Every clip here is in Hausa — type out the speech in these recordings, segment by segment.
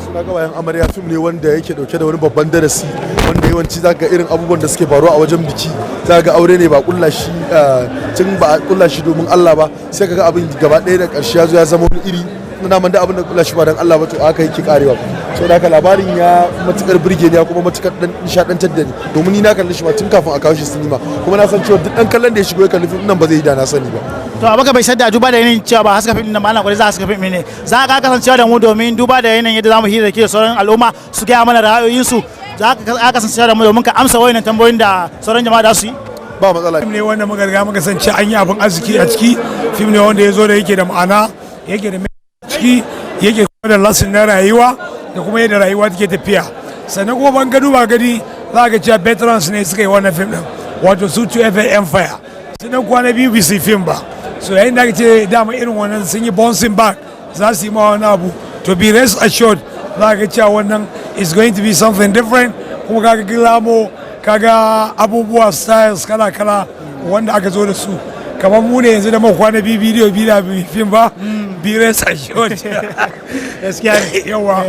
Suna Ƙawayen Amarya fim ne wanda yake dauke da wani babban darasi, wanda yawanci za ga irin abubuwan da suke faruwa a wajen biki. Za ga aure ne ba kulla shi tun ba a kulla shi domin Allah ba, sai ka ga abin gaba ɗaya da ƙarshe ya zo ya zama wani iri na man da abin da kulla shi ba don Allah ba, to haka yake karewa. So da haka labarin ya matukar burge ni, ya kuma matukar dan nishadantar da ni, domin ni na kalli shi ma tun kafin a kawo shi sinima, kuma na san cewa duk dan kallon da ya shigo ya kalli fim nan ba zai yi da na sani ba. To, abaka bai shadda, duba da yanayin cewa ba haska fim din nan ba, ana kwari za a haska fim ne, za ka kasancewa da mu domin duba da yanayin yadda zamu hira da ke da sauran al'umma su gaya mana ra'ayoyinsu. Za ka kasancewa da mu domin ka amsa wayannan tambayoyin da sauran jama'a da su yi. Ba matsala. Fim ne wanda muka riga muka san an yi abin arziki a ciki. Fim ne wanda ya zo da yake da ma'ana, yake da ciki, yake kuma da lesson na rayuwa da kuma yadda rayuwa take tafiya. Sannan kuma ban ga duba gani, za ga cewa veterans ne suka yi wannan fim din, wato su 2FA Empire. Sannan kwana biyu bi su fim ba, so yayin da aka ce dama irin wannan sun yi bouncing back, za su yi ma wani abu, to be rest assured za ga cewa wannan is going to be something different. Kuma kaga glamour, kaga abubuwa, styles kala kala wanda aka zo da su. Kamar mu ne yanzu da muka kwana biyu bidiyo biyu da fim ba, be rest assured. Gaskiya ne. Yawa,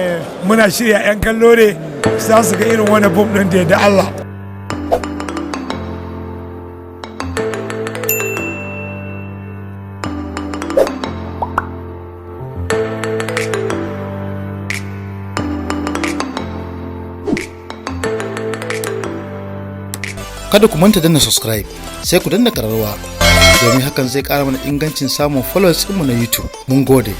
muna shirya yan kallo ne za su ga irin wani boom din da Allah. Kada ku manta danna subscribe, sai ku danna kararrawa, domin hakan zai kara mana ingancin samun followers ɗinmu na YouTube. Mun gode.